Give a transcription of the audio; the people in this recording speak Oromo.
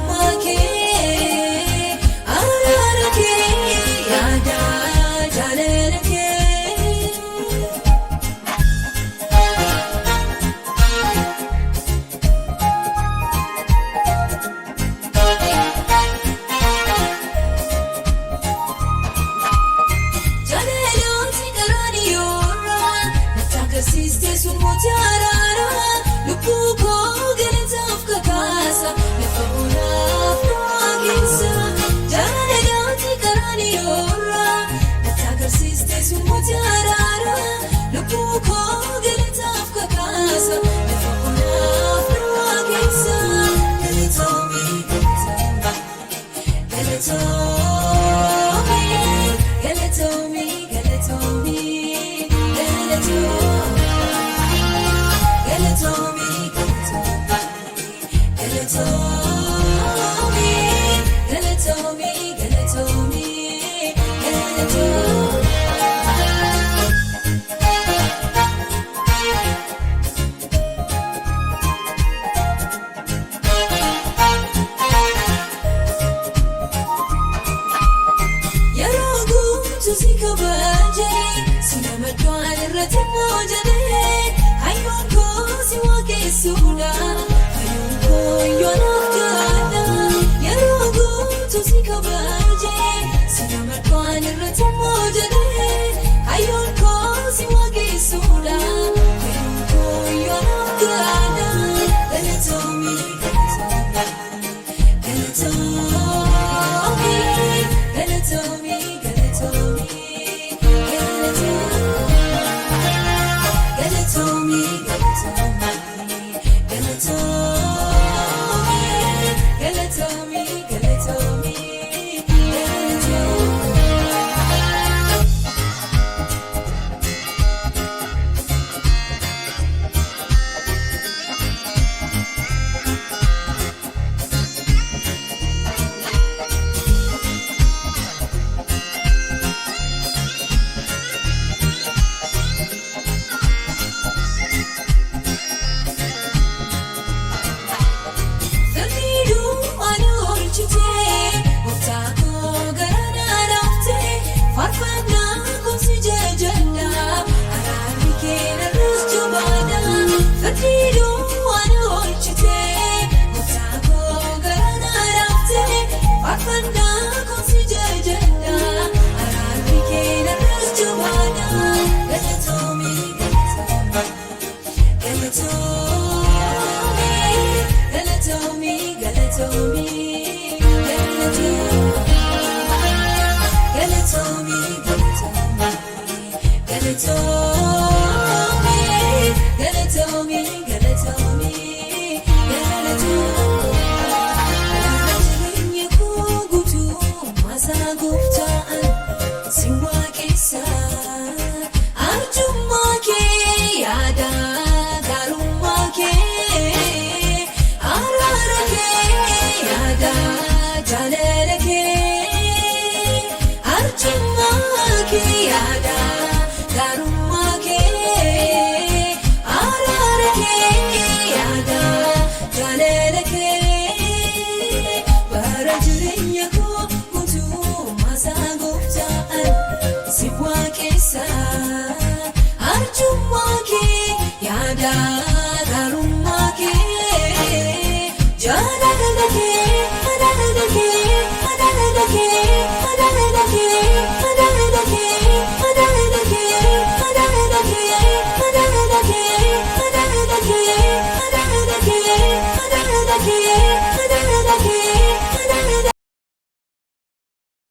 Arjummaa kee, araara kee, yaada jaalala kee. Jaalalooti qaraaniyoorraa natti agarsiistee sun mootii araaraa lubbuu koo galataaf kakaasa lafa onaaf du'aa keessa. Jaalalooti qaraaniyoorraa natti agarsiistee sun mootii araaraa lubbuu koo galataaf kakaasa lafa onaaf du'aa keessa. Galatoomii galatoomii galatoomii galatoomii galatoomii galatoomii galatoomii galatoomii galatoomii galatoomii. Yeroo guutuu si kabajee si nama du'aan irratti immoo jedhee hayyoon koo si waaqessuudha hayyoon koo yoonaaf gaadha. Yeroo guutuu si kabajee si nama du'aan irratti immoo jedhee hayyoon koo si waaqessuudha hayyoon koo yoonaaf gaadha. Galatoomii galatoomii galatoomii galatoomii galatoomii galatoomii galatoomii galatoomii galatoomii galatoomii. Firriiduu ani oolchitee gooftaa koo gara na laaftee faarfannaa koomsi jajadha araarri kee narras jabaadha. Firriiduu ani oolchitee gooftaa koo gara na laaftee faarfannaa koomsi jajadha araarri kee narras jabaadha. Galatoomii galatoomii galatoomii galatoomii galatoomii galatoomii galatoomii galatoomii galatoomii galatoomii. Jireenya koo guutuu maasaa gooftaan si waaqessa. Arjummaa kee yaada gaarummaa kee araara kee yaada jaalala kee arjummaa kee yaada gaarummaa kee araara kee yaada jaalala kee bara jireenya koo guutuu maasaa gooftaan si waaqessa arjummaa kee yaada.